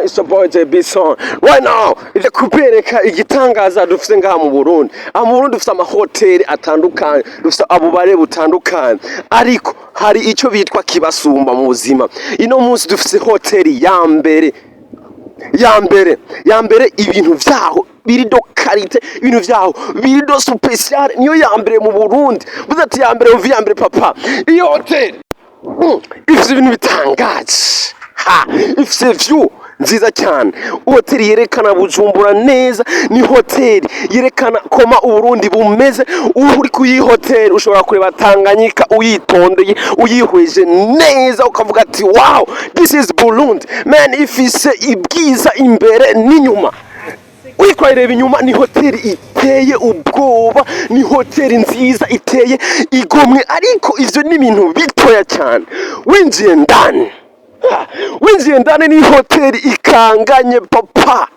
It's your boy JB Son. Right now, ije kubereka igitangaza dufise ngaha mu Burundi. Aha mu Burundi dufise amahoteli atandukanye, dufise abubare butandukanye. Ariko hari ico bitwa kibasumba mu buzima. Ino munsi dufise hoteli ya mbere, ya mbere, ya mbere. Ibintu vyaho biri de qualité, ibintu vyaho biri de spécial. Niyo ya mbere mu Burundi. Buze ati ya mbere, uvi ya mbere, papa. Iyo hoteli ifise ibintu bitangaje. Ha, ifise view nziza cyane. Hoteli yerekana Bujumbura neza, ni hoteli yerekana koma Uburundi bumeze. Uri kuyi hoteli ushobora kureba Tanganyika uyitondeye, uyihweje neza, ukavuga ati: "Wow, this is Burundi, man." Ifise ibwiza imbere n'inyuma. Uriko urareba inyuma, ni hoteli iteye ubwoba, ni hoteli nziza iteye igomwe. Ariko ivyo ni ibintu bitoya cyane. Winjiye ndani, ha, winjiye ndani, ni hoteli ikanganye, papa.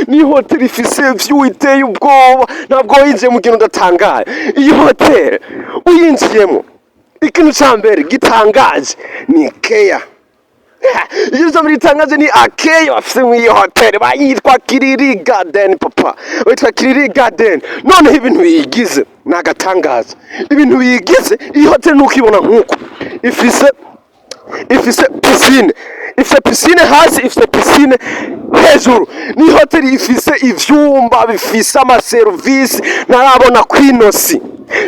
Ni hoteli ifise view iteye ubwoba. Ntabwo winjiye mu kintu udatangaye. Iyi hoteli uyinjiyemo, ikintu ca mbere gitangaje ni keya. Iyo jambo ritangaje ni akeyo bafise muri iyo hoteli. Bayitwa Kiriri Garden, papa, bayitwa Kiriri Garden. Noneho ibintu biyigize ni agatangaza. Ibintu biyigize iyi hoteli nukibona nkuko ifise piscine, ifise piscine hasi, ifise piscine hejuru. Ni hoteli ifise ivyumba bifise amaserivisi ntarabona kwinosi.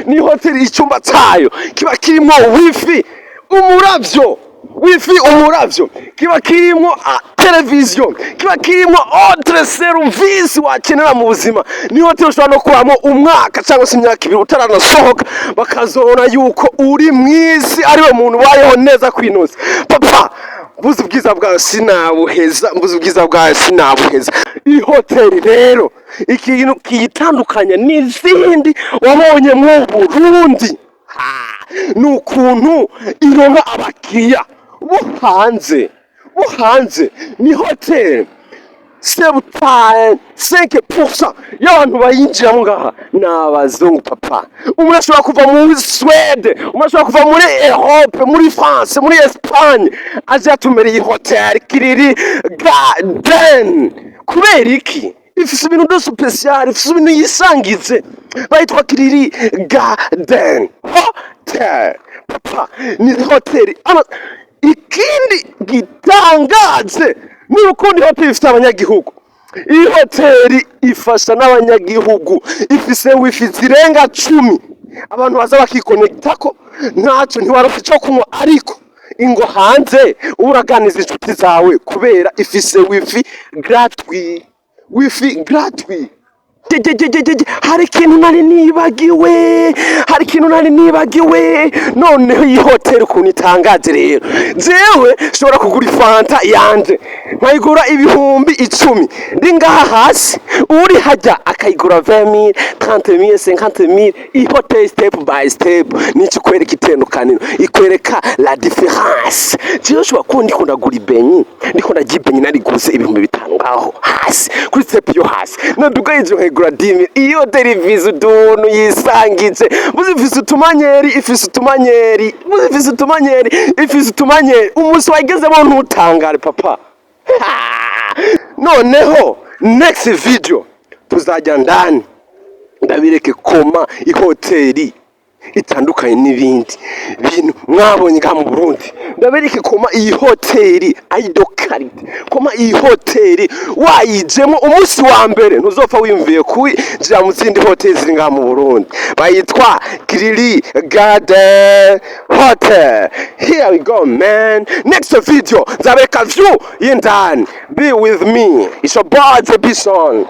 Ni hoteli icyumba cayo kiba kirimwo wifi umuravyo, wifi umuravyo, kiba kirimwo televiziyo, kiba kirimwo autre service wakenera mu buzima. Ni hoteli ushobora no kubamo umwaka cyangwa se imyaka 2 utaranasohoka, bakazobona yuko uri mw'isi ariwe muntu ubayeho neza kwinosi, papa. Mbuze ubwiza bwawe sinabuheza, mbuze ubwiza bwawe sinabuheza. Iyi hoteli rero, ikintu kiyitandukanya n'izindi wabonye mu Burundi, ha, ni ukuntu ironka abakiriya bo hanze, bo hanze. Ni hoteli 75% y'abantu bayinjiramo ngaha ni abazungu, papa. Umuntu ashobora kuva muri Suède, umuntu ashobora kuva muri Europe, muri France, muri Espagne, aje yatumira iyi hoteli Kiriri Garden. Kubera iki? Ifise ibintu de spécial, ifise ibintu yisangize. Bayitwa Kiriri Garden Hotel, papa. Ni hoteli ikindi gitangaje ni ukundi hoteli ifite abanyagihugu. Iyi hoteli ifasha n'abanyagihugu, ifise wifi zirenga 10. Abantu baza bakikonekitako, ntacyo ntiwaronka icyo kunywa, ariko ingo hanze uba uraganiza inshuti zawe, kubera ifise wifi gratuit, wifi gratuit. Jejejejeje, hari ikintu nari nibagiwe, hari ikintu nari nibagiwe. Noneho iyi hoteli ukuntu itangaje rero, jewe nshobora kugura ifanta yanje nkayigura 10,000 ndi ngaha hasi, uri hajya akayigura 20,000, 30,000, 50,000. Iyi hoteli step by step nico ikwereka itandukaniro, ikwereka la différence. Jewe ushobora kuba ndiko ndagura ibenyi, ndiko ndarya ibenyi nariguze 5000 ngaho hasi kuri step yo hasi, naduga hejuru nkayigura 10,000. Iyo hoteli ifise utuntu yisangije. Buzi ifise utumanyeri, ifise utumanyeri, buzi ifise utumanyeri, ifise utumanyeri. Umunsi wayigezemo ntutangare, papa. Ha! Noneho next video tuzajya ndani, ndabireke koma ihoteli itandukanye n'ibindi bintu mwabonye ngaha mu Burundi. Ndabereke koma iyi hoteli ari de qualité, koma iyi hoteli wayijemo umunsi wa mbere ntuzopfa wiyumviye kwinjira mu zindi hoteli ziri ngaha mu Burundi. Bayitwa Kiriri Garden Hotel. Here we go, man. Next video nzabereka view y'indani. Be with me, it's your boy Bison.